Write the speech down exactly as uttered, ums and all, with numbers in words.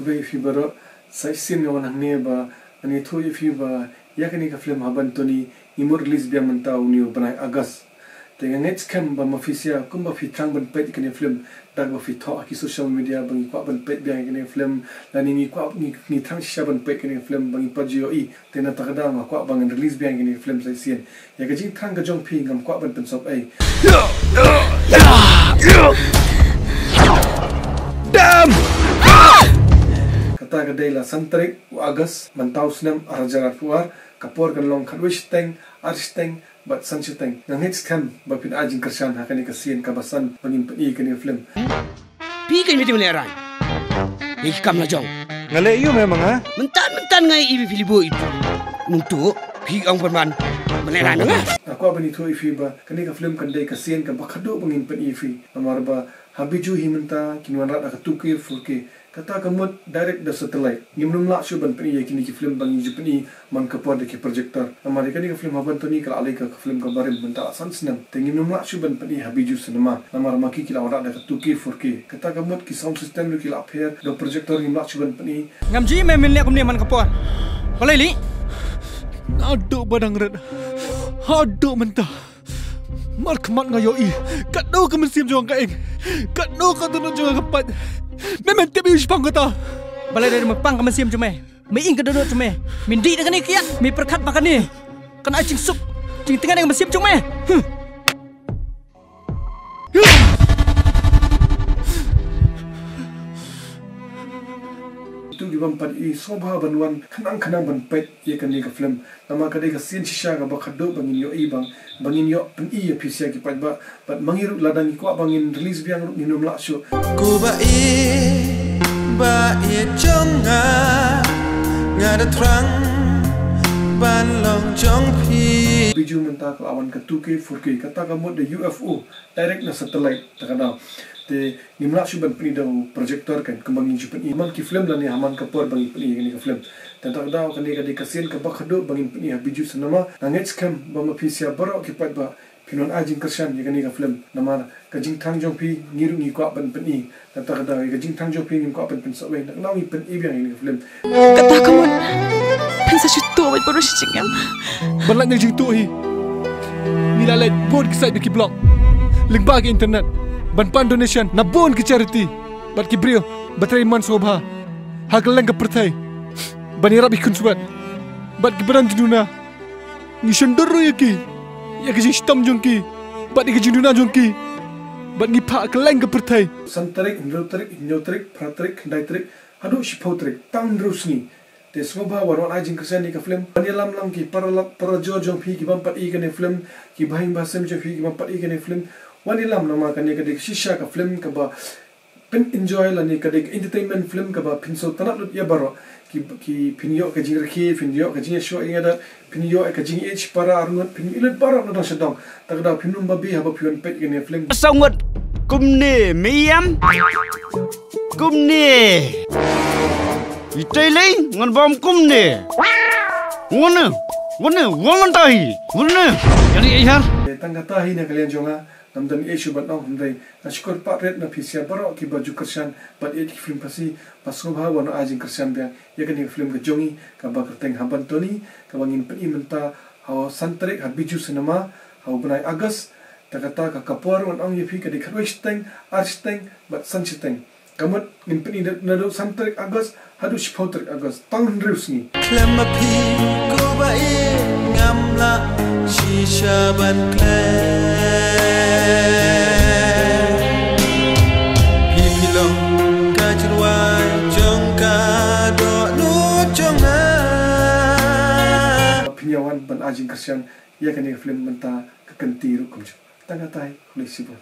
Ba ïa phi baroh, sa shisien nga wan hangne ba ngan ïathuh ïa phi ba ïa kane ka film Haban Tony ngi mut release biang mynta une u bnai August. Te nga ngeit skhem ba ma phi sha kumba phi thrang ban peit ïa kane film, da kaba phi thoh ha ki social media ba ngi kwah ban peit biang ïa kane film, lane ngi kwah, ngi, ngi thrang shisha ban peit kane film ba ngi pat ju ïohi. Te na kata ka daw nga kwah ba ngan release biang ïa kane film sa shisien. Ïa ka jingthrang ka jong phi ngam kwah ban pynsop ei. Damn! Kata ka dei la san tarik u August mynta u snem ar hajar arphew ar, ka por kan long khatwei shiteng, ar shiteng bad san shiteng. Nga ngeit skhem ba phin ai jingkyrshan ha kane ka sien kaba san ba ngin pyni ïa kane film. Phi ka meeting lehrain. Ngi kam la jong. Nga leh ïa me ma nga. Mynta mynta nga ïa phi li boi. Nungtu phi ong pynban. Lehrain nga. Nga kwah ban ïathuh ïa phi ba kane ka film kan dei ka sien kaba khadduh ba ngin pyni ïa phi. Namar ba ha Bijou hi mynta kin wanrah da ka two K four K. Kata ka mut direct da satellite. Ngim nym lah shuh ban pyni ïa kine ki film ba ngi ju pyni man ka por da ki projector. Namar ïa kane ka film Haban Tony ka la leit ka film kaba rim mynta la san snem. Te ngim nym lah shuh ban pyni ha Bijou cinema. Namar ma ki ki la wanrah da ka two K four K. Kata ka mut ki sound system ruh ki la pher, da projector ngim lah shuh ban pyni. Ngam ju ïohi me mynta kumne man ka por. Balei lei? Naduh ba dang rit haduh mynta. Markhmat nga ïohi katno ka mynsiem jong nga ka ing, katno ka dohnud jong nga ka pait. Me men tip ïa u shipang kata. Balei dei me pang ka mynsiem jong me? Me ing ka dohnud jong me. Men dih da kane ka kiad, me pyrkhat ba kane kan ai jingsuk jingtngen ïa ka mynsiem jong me. Hmm. Itu ki bym pat i sngewbha ban wan khnang khnang ban peit ïa kane ka film. Namar ka dei ka sien shisha kaba khadduh ba ngin ïohi bang, ba ngin ïoh pyni ïa phi sha ki paidbah. Bad ma ngi ruh lada ngi kwah ba ngin release biang ruh ngin ym lah shuh. Ko ba ïeit, ba ïeit jong nga, nga da thrang ban long jong phi. Bijou mynta ka la wan ka two K four K, kata ka mut da U F O, direct na satellite, ta ka daw. Te ngim lah shuh ban pyni da u projector kan, kumba ngin ju pyni man ki film lane ha man ka por ba ngin pyni ïa kane ka film. Te ta ka daw kane ka dei ka sien kaba khadduh ba ngin pyni ha Bijou cinema. Nga ngeit skhem ba ma phi sha baroh ki paidbah phin wan ai jingkyrshan ïa kane ka film. Namar ka jingthrang jong phi ngi ruh ngi kwah ban pyni. Te ta ka daw ïa ka jingthrang jong phi ngim kwah ban pynsawei. Nang nang ngi pyni biang ïa kane ka film. Kata ka mut phin sa shu tuh bad baroh shi jingim. Ban lait na ka jingtuh hi ngi la leit bun ki site bad ki blog lyngba ki internet ban pan donation na bun ki charity bad ki briew ba trei man sngewbha ha kylleng ka pyrthei ban ïarap ïa ki khun swet bad ki badan jingduna. Ngi shon dur ruh ïa ki ïa ka jingshitom jong ki bad ïa ka jingduna jong ki bad ngi phah kylleng ka pyrthei. San tarik, hynriew tarik, hynñiew tarik, phra tarik, khyndai tarik haduh shiphew tarik, tang hynriew sngi. Te sngewbha wan wan ai jingkyrshan ïa ka film. Wan ïalam lang ki para lok para jor jong phi ki bym pat i kane film, ki bahaïing bahasem jong phi ki bym pat i kane film. Wan ïalam namar kane ka dei shisha ka film kaba phin enjoy lane ka dei ka entertainment film kaba phin sngewtynnat lut ïa baroh. Ki, ki phin ïoh ka jingrakhe, phin ïoh ka jingïashoh ïa nga da, phin ïoh ka jingïeit para arngut, phin ïoh lut baroh na dong sha dong. Ta ka daw phin ym babe haba phi wan peit kane film. Sa ngut kumne me ïam. Kumne. Itei lei ngan bam kumne. Ngone, ngone, ngone tahi. Ngone. Jadi ihar. Tang kata hi na ka liang jong nga. Ngam don ei shuh ban ong hynrei nga sngewkyrpad rit na phi sha baroh kiba ju kyrshan bad ïeit ki film Khasi ba sngewbha wan ai jingkyrshan biang ïa kane ka film ka jong ngi kaba kyrteng Haban Tony kaba ngin pyni mynta ha san tarik ha Bijou Cinema ha u bnai August. Ta kata ka por wan ong ïa phi ka dei khatwei shiteng, ar shiteng bad san shiteng. Ka mut ngin pyni naduh san tarik August haduh shiphew tarik August, tang hynriew sngi. Khlem ma phi ko ba ïeit ngam lah shisha ban klet. Phi phi long ka jingrwai jong ka dohnud jong nga. Phin ïa wan ban ai jingkyrshan ïa kane ka film mynta ka kynti ruh kumjuh. Tang katai, khublei shibun.